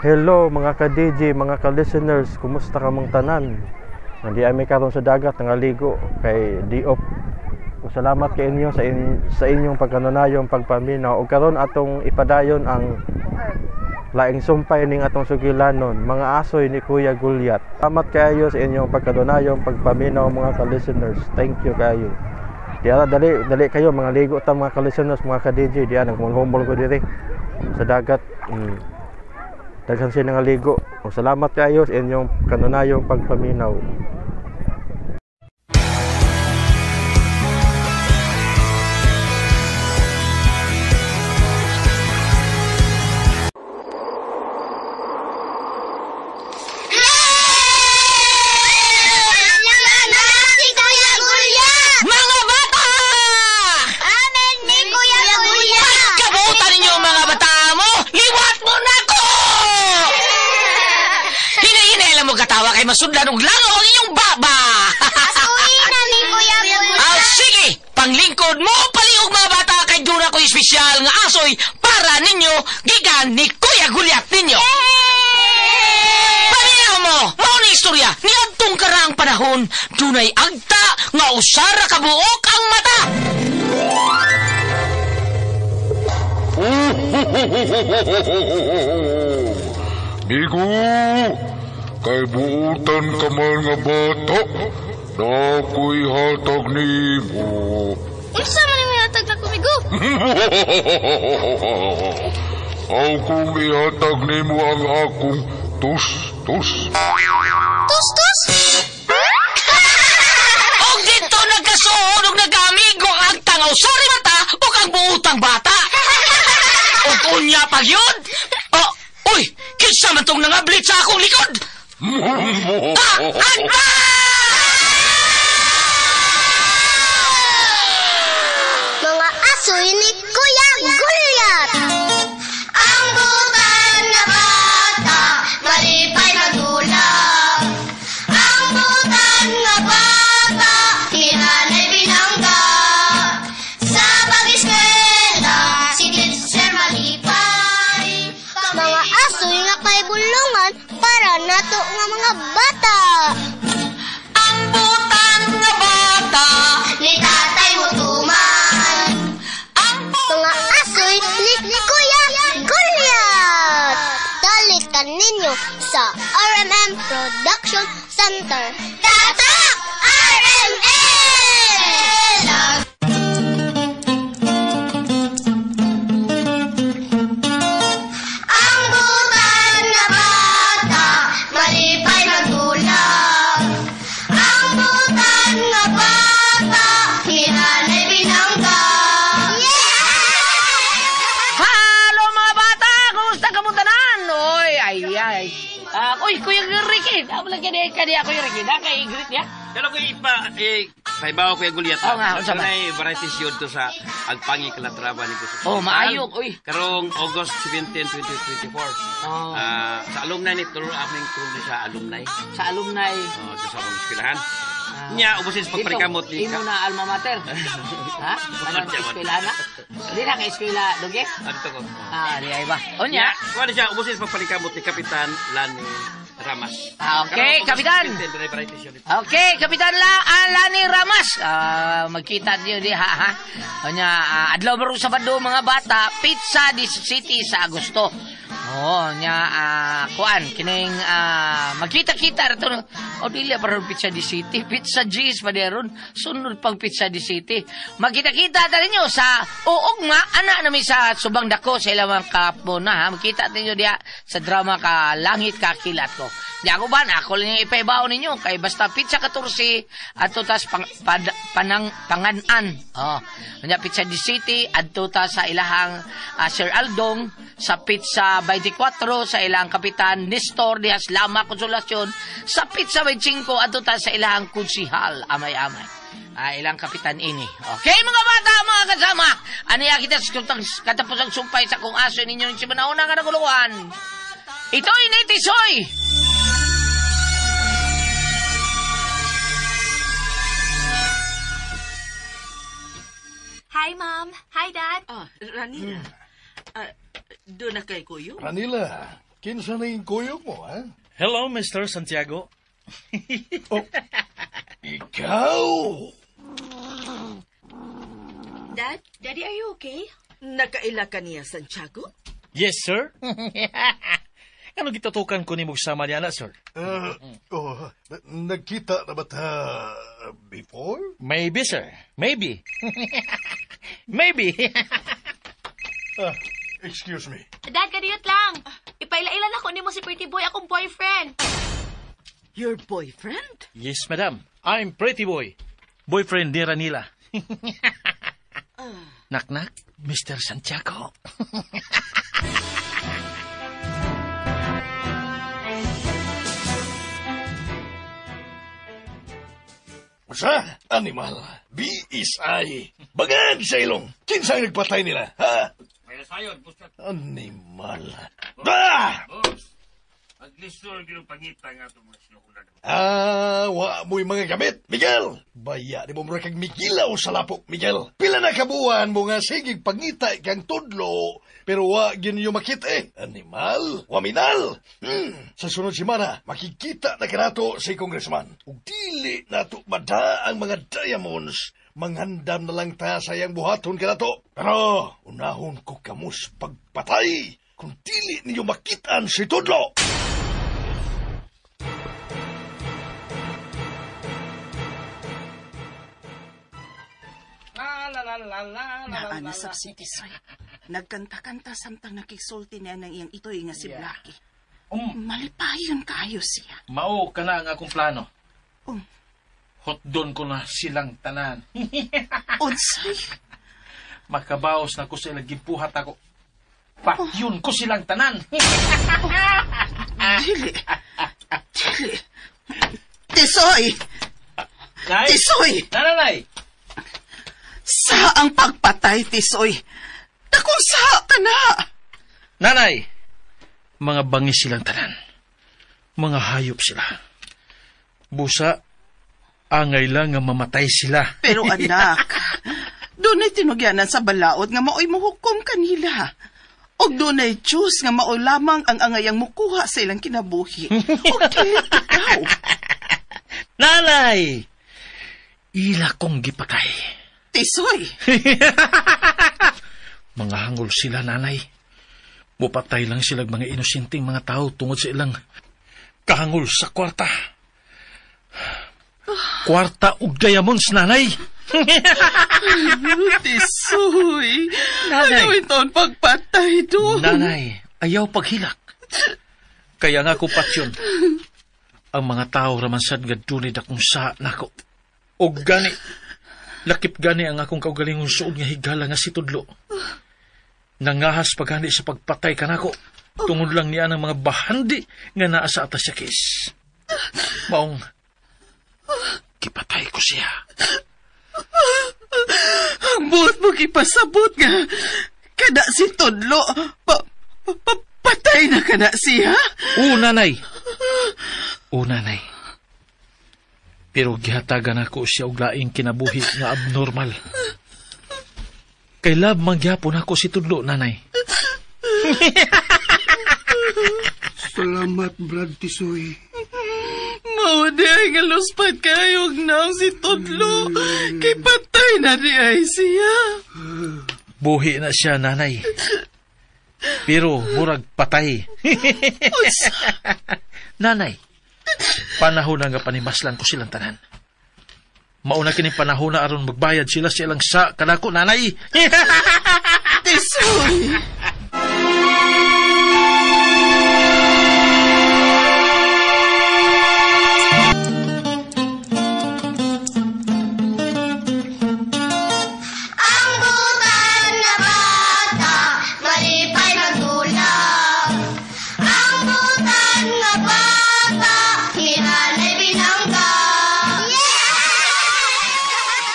Hello mga ka-DJ, mga ka-listeners, kumusta ka mong tanan? Nandi ami karon sa dagat nangaligo kay diop. Ug salamat kay inyo sa inyong pagkanunayong pagpaminaw. Ug karon atong ipadayon ang laing sumpay ning atong sugilanon, mga asoy ni Kuya Gulyat. Salamat kaayo sa inyong pagkanunayong pagpaminaw mga ka-listeners. Thank you kaayo. Diara dali dali kayo mga ligo ta mga ka-listeners, mga ka-DJ, diyan naghumol ko diri sa dagat. Daghan sila nga ligo. O salamat kayo sa inyong kanunayong pagpaminaw. Si Kuya Gulyat! Mga bata! Amen ni Kuya Gulyat! Kabutan ninyo mga bata mo! Liwat mo na ko! Hinay-hinay lang mo katawa kay masudlan og langaw ang inyong baba! Asuhin na ni Kuya Gulyat! Ah, sige! Panglingkod mo paliog mga bata kay duna ko espesyal nga asoy para ninyo gikan ni Kuya Gulyat ninyo! Paminaw mo! Mao ni istorya niadtong karaang panahon dunay agta nga usara ka buok ang mata! Migo, kay buutan ka man nga bata, nako'y hatag nimo. Unsa man ang hatag na kumigo? Aw kung ihatag nimo ang akong tus-tus. Tus-tus! Og dito nagkasuod og nagkaamigo ang agta nga usara mata ug ang buutang bata. Og unya pa gyud. Oh, uy, kinsa man tong nangablit sa akong likod? Ah, agta! Mga asoy ni Kuya Gulyat! Ang butan na bata, malipay magulap. Ang butan nga bata, ni nanay binangga. Sa pag-eskwela, si teacher malipay. Mga asoy nga kay bulungan para nato nga mga bata. Ang butan nga bata, Ni tatay mo tuman. ang Mga asoy ni Kuya Gulyat! Dalit ka ninyo sa RMM Production Center. Tatak! RMM! Ang butan na bata, malipay magulap. Ang butan na bata, ni nanay binangga. Halo mga bata! Kumusta ka mo tanan? Oy, ay, ay. Ah, uy, Kuya Ricky. Ako lang kani kani ako yung Ricky. Na kay greet niya. Pero ko ipa eh paibaw ko Gulyat. Oo nga, unsa man? Dunay variety show to sa Agpangi Calatrava ni Kuso. Oh, maayo, uy. Karong August 17, 2024. Oh. Ah, sa alumni ni tulo aming tulo sa alumni. Sa alumni. Oh, to sa akong eskwelahan. Ah. Nya ubusin sa pagparikamot ni Imo na alma mater. Ha? Ano ang eskwela na? Di na kay eskwela, dugi? Adto ko. Ah, di ay ba? Unya. Kuha siya ubusin sa pagparikamot ni Kapitan Lani Ramas. Ah, okay, Karong August Kapitan. 17, dunay variety show dito. Okay, Kapitan La, Lani Ramas. Ah, magkita niyo di ha ha. Unya, adlaw barong Sabado mga bata, Pizza di City sa Agosto. Oo, nya kuan kining magkita-kita rato. O dili pa ron Pizza di City, Pizza G's pa di ron. Sunod pang Pizza di City. Magkita-kita ta ninyo sa uugma ana nami sa Subang Dako sa ilang kapona ha. Magkita ninyo diha sa drama ka Langit Kakilat ko. Di ako ba na ako lang yung ipaibaw ninyo kay basta pizza 14 adto tas pang, pad, panang panganan. Oh, nya Pizza di City adto ta sa ilahang Sir Aldong sa Pizza 24 sa ilang Kapitan Nestor Diaz Lama Konsolasyon sa Pizza 25 adto ta sa ilahang Kunsihal amay-amay. Ilang Kapitan ini. Okay mga bata, mga kasama. Aniya kita sa katapusang sumpay sa kung aso ninyo ng simanahon nga naguluhan. Ito'y Nitisoy! Hi, Mom. Hi, Dad. Ah, Ranila. Ah, doon na kay Kuyo. Ranila, Kinsa na yung kuyog mo, ha? Hello, Mr. Santiago. Oh, ikaw! Dad? Daddy, are you okay? Nakaila ka niya, Santiago? Yes, sir. Ano gitutukan ko ni sama niya na, sir? Oh, nagkita na ba ta before? Maybe, sir. Maybe. Maybe. Excuse me. Dad, kadiyot lang. Ipaila-ila na ko nimo si Pretty Boy, akong boyfriend. Your boyfriend? Yes, madam. I'm Pretty Boy. Boyfriend ni Ranila. Knock-knock, Mr. Santiago. Sa animal, BSI. Bagag sa ilong. Kinsang nagpatay nila, ha? Animal. Ah! Ah, wa mo'y mga gamit, Miguel. Baya, di mo mura kag migilaw sa lapok, Miguel. Pila na kabuan mo nga sigig pangita kang tudlo, pero wa ginyo makita eh. Animal, waminal. Sa sunod semana, makikita na kanato si Congressman. Ug dili nato mada ang mga diamonds, manghandam na lang ta sa iyang buhaton kanato. Pero unahon ko kamos pagpatay kung dili ninyo makitaan si Tudlo. Naa na sab si Tisoy. Nagkanta-kanta samtang nakisulti niya ng iyang itoy nga si Blackie. Malipayon kaayo siya. Mao ka na ang akong plano. Hotdon ko na silang tanan. Unsay? Makabaos na ko sila gibuhat ako. Patyon ko silang tanan. Dili. Dili. Tisoy! Nay? Tisoy! Nananay! Sa ang pagpatay, Tisoy. Dakong sa ka na. Nanay! Mga bangis silang tanan. Mga hayop sila. Busa, angay lang nga mamatay sila. Pero anak, dunay tinugyanan sa balaod nga maoy mohukom kanila. Og dunay Diyos nga mao lamang ang angayang mukuha sa ilang kinabuhi. Og dili ikaw. Nanay! Ila kong gipatay. Tisoy! Mga hangol sila, nanay. Mupatay lang sila mga inosenteng mga tao tungod sa ilang kahangol sa kwarta. Kwarta ug diamonds, nanay! Tisoy! Nanay! Ano ito'n pagpatay doon? Nanay, ayaw paghilak. Kaya nga ko patyon. Ang mga tao ramansad nga dunay dakong sa nako. Og gani, lakip gani ang akong kaugalingong suod nga higala nga si Tudlo. Nangahas pagani sa pagpatay kanako. Tungod lang niya ng mga bahandi nga naa sa atas sa case. Maong, kipatay ko siya. Ang buot mo kipasabot nga. Kada si Tudlo, patay na kada siya. Oo, nanay. Oo, nanay. Pero gihatagan ako siya og laing kinabuhi nga abnormal. Kay love mangyapon ako si Tudlo, nanay. Salamat, Brad Tisoy. Mao di ay nga luspad kayo naong si Tudlo. Kay patay na di ay siya. Buhi na siya, nanay. Pero murag patay. Nanay, panahon na nga panimaslan ko silang tanan. Mauna kini panahon na aron magbayad sila sa ilang sa kanako, nanay. Tisoy! Ang butan na bata, malipay magdulap. Ang butan na bata, ni nanay binangga.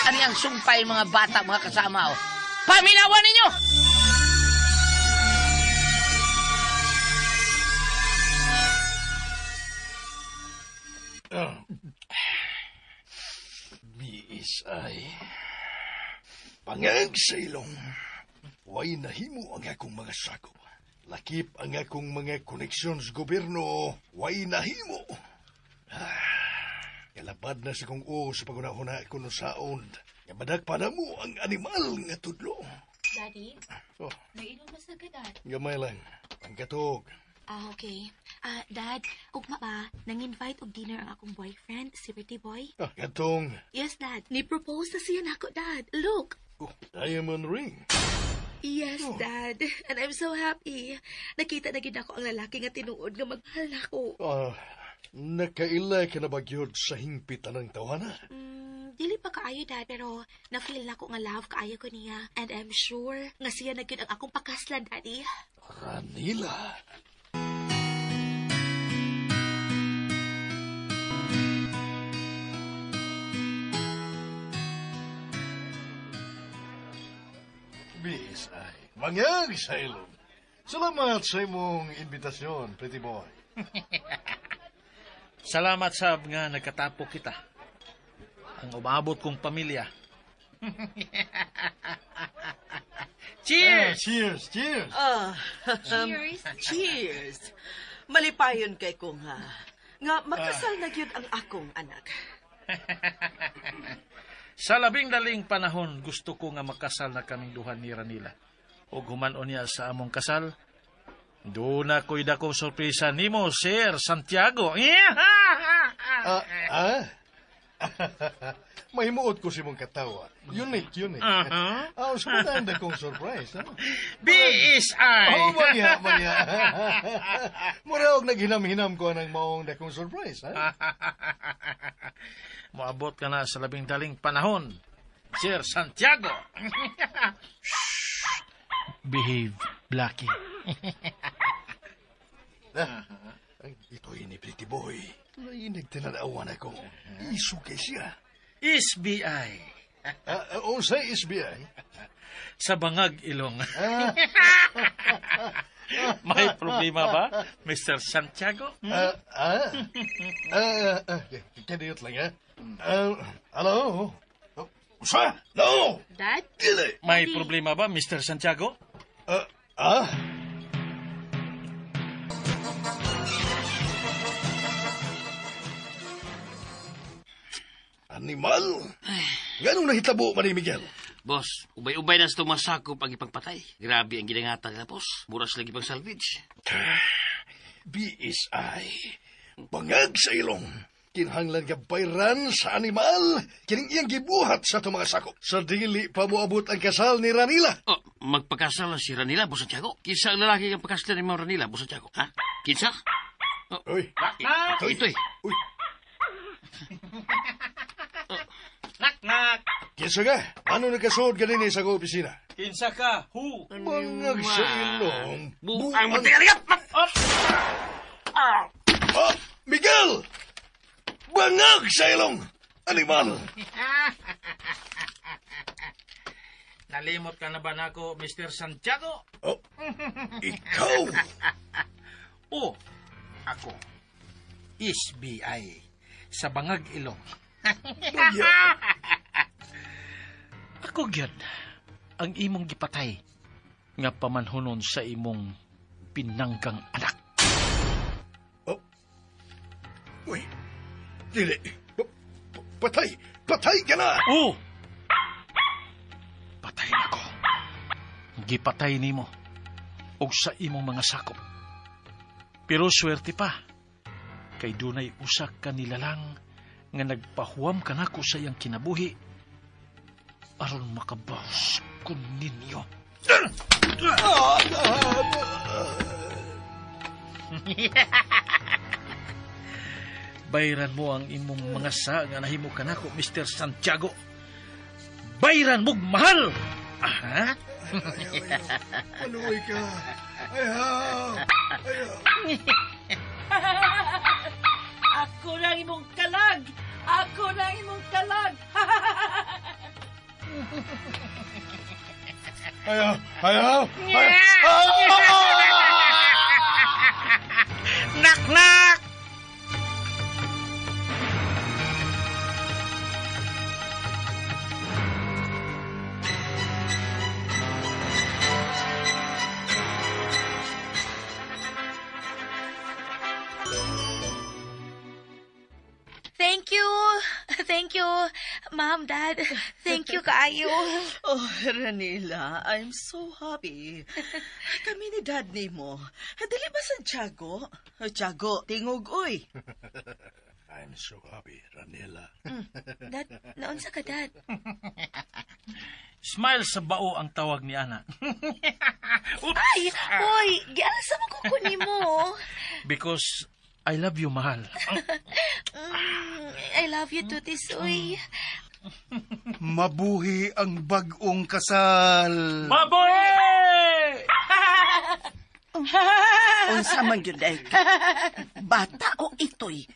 Ano yung sumpay mga bata, mga kasama, oh. Paminawan ninyo! BSI. Pangag sa ilong. Way nahimo ang akong mga sako. Lakip ang akong mga koneksyon sa gobyerno, way nahimo. Kalabad na sa kong o sa pagunahuna ko no saon. Nga pa na mo ang animal nga tudlo. Daddy, Oh, nainom na sa ka, Dad. gamay lang. Pangkatog. Ah, okay. Ah, Dad, ugma ba, nang-invite og dinner ang akong boyfriend, si Pretty Boy? Ah, katong Yes, Dad. Ni-propose na siya nako, Dad. Look. oh, diamond ring. Yes, Dad. And I'm so happy. Nakita na gid ako ang lalaki nga tinuod nga magmahal nako. Ah, nakaila ka na ba gyud sa hingpitan ng tawana? Dili pa kaayo, Dad, pero na-feel nako nga love kaayo ko niya. And I'm sure nga siya na gyud ang akong pakaslan, Daddy. Ranila. Bisay, mangag sa ilong. Salamat sa imong imbitasyon, pretty boy. Salamat sab nga nagkatapo kita. Ang umabot kong pamilya. Cheers! Ah, cheers, cheers! Cheers! Cheers! Malipayon kay ko nga. Nga makasal na gyud ang akong anak. Sa labing daling panahon, gusto ko nga makasal na kaming duha ni Ranila. O human-on niya sa among kasal, doon na ko'y dakong sorpresa nimo, Sir Santiago. Mahimuot ko si mong katawa. Unique, unique. Uh-huh. Ah, so ang dakong surprise, ha? BSI! Oh, mangya, mangya. Mura og naghinam-hinam ko ng maong dakong surprise, ha? Moabot ka na sa labing daling panahon, Sir Santiago. Shh! Behave, Blackie. Ang ito'y ni Pretty Boy. Nainig tinanawan ako. Isu kay siya. SBI. Unsay SBI? Sa bangag ilong. May problema ba, Mr. Santiago? Kaniyot lang, ha? Hello? Usa? No! Dad? Dili! May problema ba, Mr. Santiago? Animal? Ganong nahitabo man ni Miguel? Boss, ubay-ubay na sa tumasakop ang ipagpatay. Grabe ang ginangatan na, boss. Muras lagi pang salvage. BSI. Bangag sa ilong. Kinahanglan ka bayran sa animal. Kining iyang gibuhat sa itong mga sakop. Sa dili pa moabot ang kasal ni Ranila. Oh, magpakasal na si Ranila, Boss Santiago. Kinsa ang lalaki ang pakasal ni Ma'am Ranila, Boss Santiago? Ha? Kinsa? Oh. Uy. Ito, ito eh. Uy. Knock, knock. Kinsa ka? Ano nagkasuod ka din sa akong opisina? Kinsa ka? Who? Bangag sa ilong. Buang material! Ah, Miguel! Bangag sa ilong! Animal! Nalimot ka na ba nako, Mr. Santiago? Oh, ikaw! O, ako. SBI. Sa bangag ilong. Ako gyud ang imong gipatay nga pamanhunon sa imong pinanggang anak. Oh. Uy, dili. Patay! Patay ka na! Oo! Patay na ko. Gipatay nimo og sa imong mga sakop. Pero swerte pa, kay dunay usa ka nilalang nga nagpahuam kanako sa iyang kinabuhi aron makabawas kun ninyo. Bayran mo ang imong mga sa nga nahimo kanako, Mr. Santiago. Bayran mo mahal. Aha. Maluoy ka. Ayaw! Ayaw! Ako lang imong kalag! Ako lang imong kalag! Ayaw! Ayaw! Ayaw! Knock knock. Thank you. Thank you, Ma'am, Dad. Thank you kaayo. Oh, Ranila, I'm so happy. Kami ni Dad nimo. Dili ba Santiago? Tiago, tingog oy. I'm so happy, Ranela. Dad, naunsa ka, Dad? Smile sa bao ang tawag ni Ana. Ay, oy, gialsa mo ko nimo. Because I love you, mahal. I love you too, Tisoy. Mabuhi ang bag-ong kasal. Mabuhi! Unsa man gyud ay ka? Bata o itoy?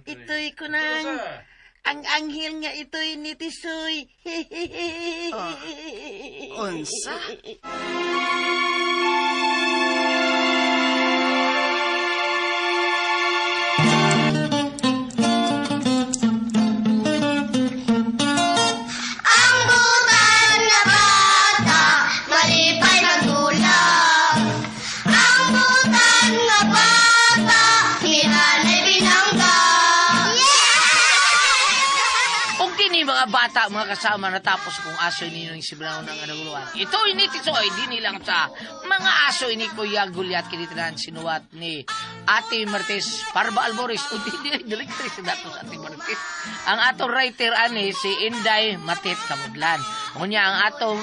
Ito'y kunang ang anghel nga ito'y ni Tisoy. Unsa? Ang butan nga bata, malipay magdula. Ang butan nga bata, hinanay binangga. Ug kini mga bata, mga kasama, natapos kung aso ni Ninong Sibrao ng anaguluhan. Ito ini Tisoy, di nilang sa mga aso ini Kuya Gulyat kinitanan sinuwat ni Ate Martes Parba Alboris o di di directrice dato sa Ate Martes. Ang atong writer ani si Inday Matit Kamudlan. Unya ang atong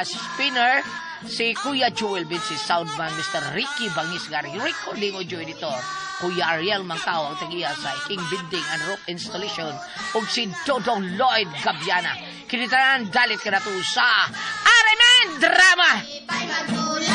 spinner si Kuya Joel Vinci, soundman Mr. Ricky Bangisgari, recording audio editor Kuya Ariel Mangtao, ang tagiya sa King Building and Rock Installation, ug si Dodong Lloyd Gabiana. Kinitanan dalit ka na to sa Aremen Drama! Malipay magdula.